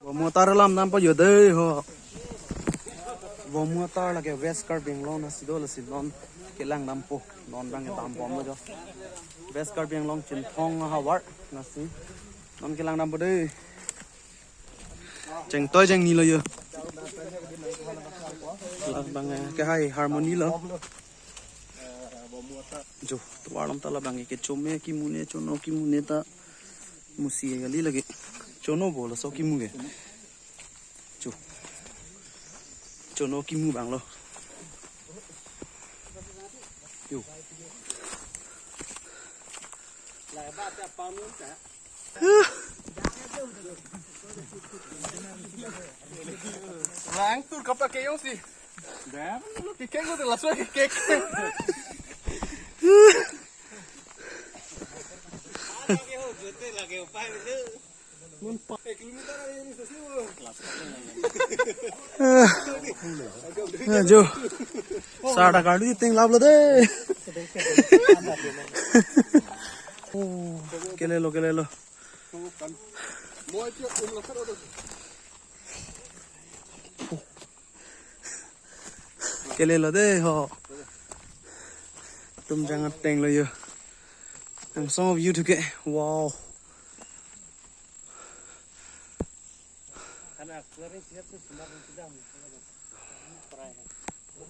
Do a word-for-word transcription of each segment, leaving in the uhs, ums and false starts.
Vomu atar alam dampo jo dei ho. Vomu atar lake West Karbi Anglong nasi do, lasi non kelang dampo. Non bang dambomlo jo. West Karbi Anglong Chinthong havar nasi non kelang dampo dei. Chengtoi chengnilo jo. Labang ke hai harmony lo. Jo, tovar along ta labang ke chome kimu ne, chono kimu ne ta musi kali lake. Chono bo laso kimu ke. Jo. Chono kimu abang lo. Jo. Lang tur kapra kejongsi. Dam, lo kekek lo, laso kekek. Ah, jo. Sar ta karlu ting lap lo dei. Oh, kelelo, kelelo. Kelelo dei ho. Tumjang ateng lo jo. Ang song of you to get. Wow.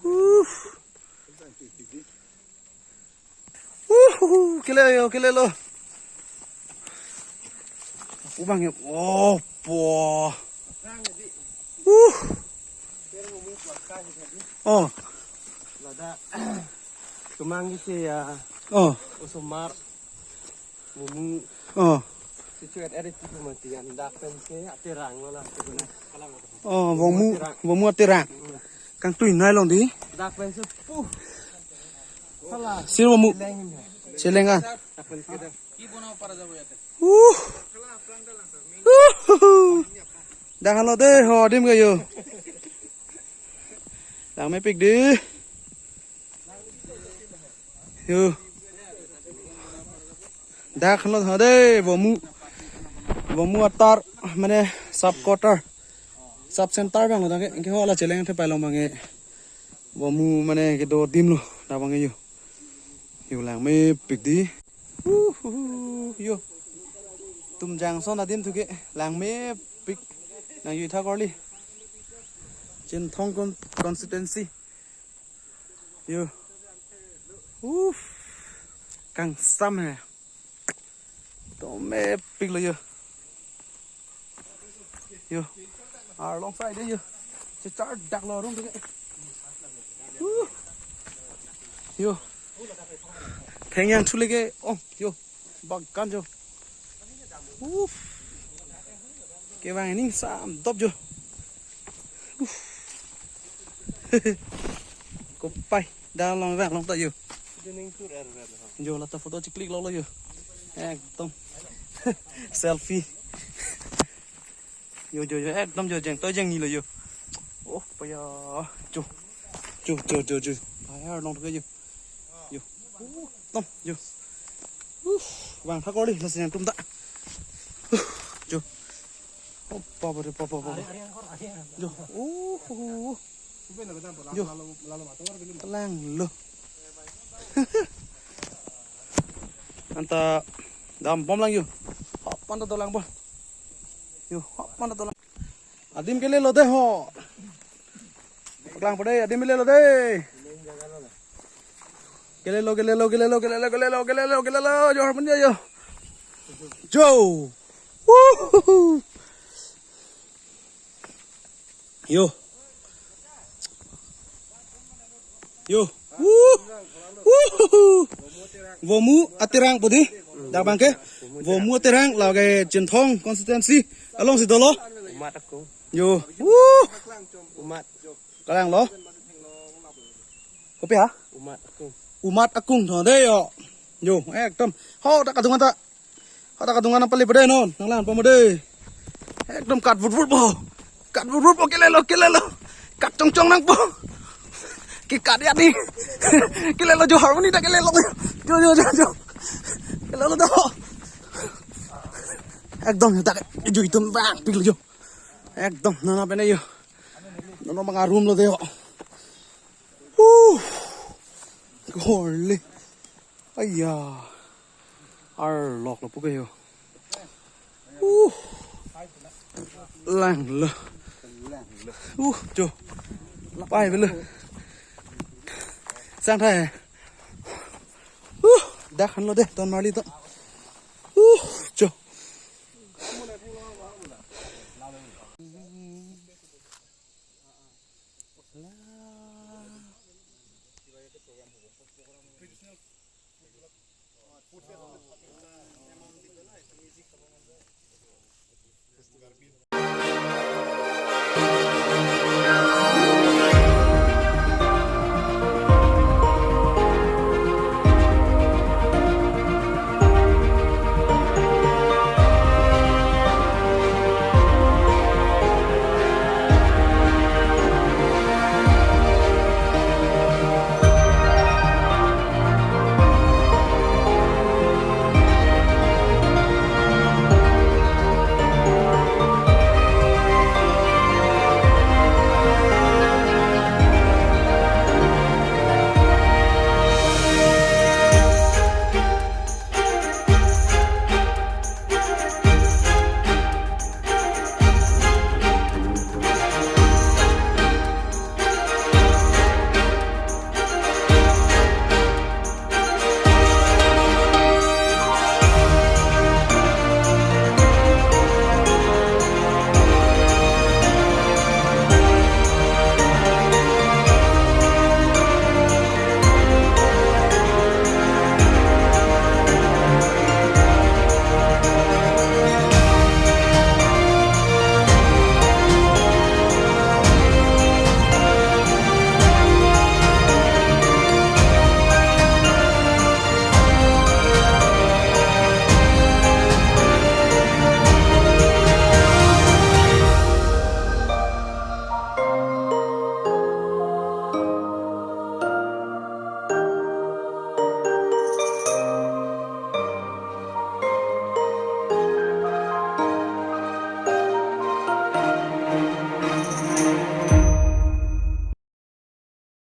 Uh. Uh, kelelo, kelelo. Ubang ya. Oh, po. Uh. Oh. Lada. Kemang isi ya. Oh. Osomar. Vomu. Oh. Sichuet eri tipu mati yan dak pensi atirang lo la tipu na. Oh, vomu, vomu atirang. Kangtui nai long dei. Dak pensi pu. Salah. Sir vomu. Leng. Cheleng ah. Dak pensi kita. Uh. Uh. Dak halo dei ho adim ke jo. Langmepik dei. Jo. Dak halo dei vomu. Vomu atar mane sub quarter. Sub center abang lo dak ke. Ke ho la cheleng the pailong abang ke. Vomu mane kedo adim lo dak abang ke jo. Jo langmepik dei. Uh, uh, uh, jo. Tumjang ason adim thu ke langmepik. Nang jo tha korli. Chinthong con-, constituency. Jo. Uh. Kangsam he. Tome pik lo jo. Jo. Arlong side jo. Chechar dak lo rum ke. Uh. Jo. Phengyang chule ke. Oh, jo. Bangkan jo. Uh. Kevang ining sam dop jo. Uh. Kopai. Dak long vang long ta jo. Ning tur er ver lo. Jo, la ta photo chiklik lo lo jo. Ekdom. Selfie. Jo, jo, jo, ekdom jo, jeng, to jeng ni lo jo. Oh, pa ya. Jo. Jo, jo, jo, jo. Pa ya, long ta jo. Jo. Uh, tom, jo. Uh, vang tha korli, lasi nangtum ta. Uh, jo. Oh, pa, pa, pa, pa, pa, pa. Jo. Uh, uh, uh. Jo. Lang lo. Anta dambom lang jo. Hop, anta dolang bo. Jo, hop, anta dolang. Adim kelelo dei ho. Paklang po dei, adim kelelo dei. Kelelo, kelelo, kelelo, kelelo, kelelo, kelelo, kelelo, jo, harmon jo. Jo. Woohoo. Jo. Jo. Wuh. Wuh. Vomu atirang po dei. Dak abang ke. Vomu atirang lake Chinthong constituency alongsi dolo. Umat akung. Jo. Wuh. Umat. Kalang lo. Kopi ha? Umat akung. Umat akung tho dei jo. Jo, ekdom. Ho, dak kadung anta. Hadak kadung anam pali pade non, nanglang pamode. Ekdom kat vut vut po. Kat vut vut po, kelelo, kelelo. Kat chong chong nangpo. Ke kat ya ni. Kelelo jo, harmoni ta kelelo. Jo, jo, jo, jo. Kelelo ta. Ekdom ta jo, itum bang pik lo jo. Ekdom nana pene yo. Nana manga room lo de yo. Uh. Gorle. Aya. Arlok lo puke yo. Uh. Lang lo. Uh, jo. Pai belo. Sang thai. Uh, dak han lo de, ton marli to. Uh, jo.